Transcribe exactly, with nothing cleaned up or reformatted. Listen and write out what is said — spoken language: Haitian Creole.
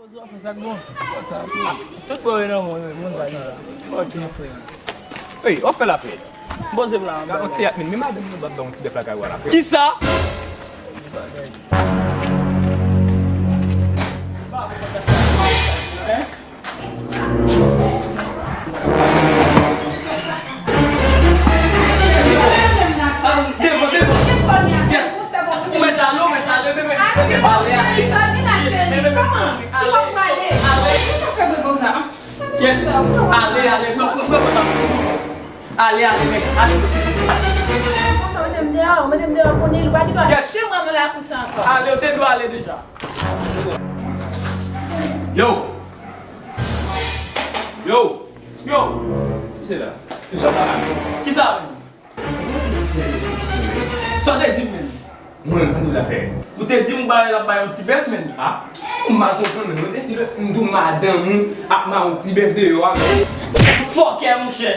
Sa k bon? Tout bon, non, moun, moun sa deja. Ok, frè. Ey, w ap fè la, frè. Poze m la. Gade yon teyat, men, men madanm nan ap bay yon ti bèf lakay ou a la, frè. Kisa? Devan, devan. Ou mèt ale, ou mèt ale, bebe. Ale, ale. Kèt. Ale, ale. Pran, pran, pran, pran. Ale, ale, men. Ale, mete m deyò, mete m deyò, konnen li pa gen dwa janm rantre nan lakou sa ankò. Ale, ou te dwe ale deja. Yo! Yo! Yo! Kisa la? Kisa? Sa w te di m menm? Mwen, sa nou la fè? Ou te di m ou bay, l ap bay yon ti bèf menm. Ah, m pa konprann menm. Mwen deside m di w madanm ou ap bay yon ti bèf deyò a menm. Fòkè, monchè.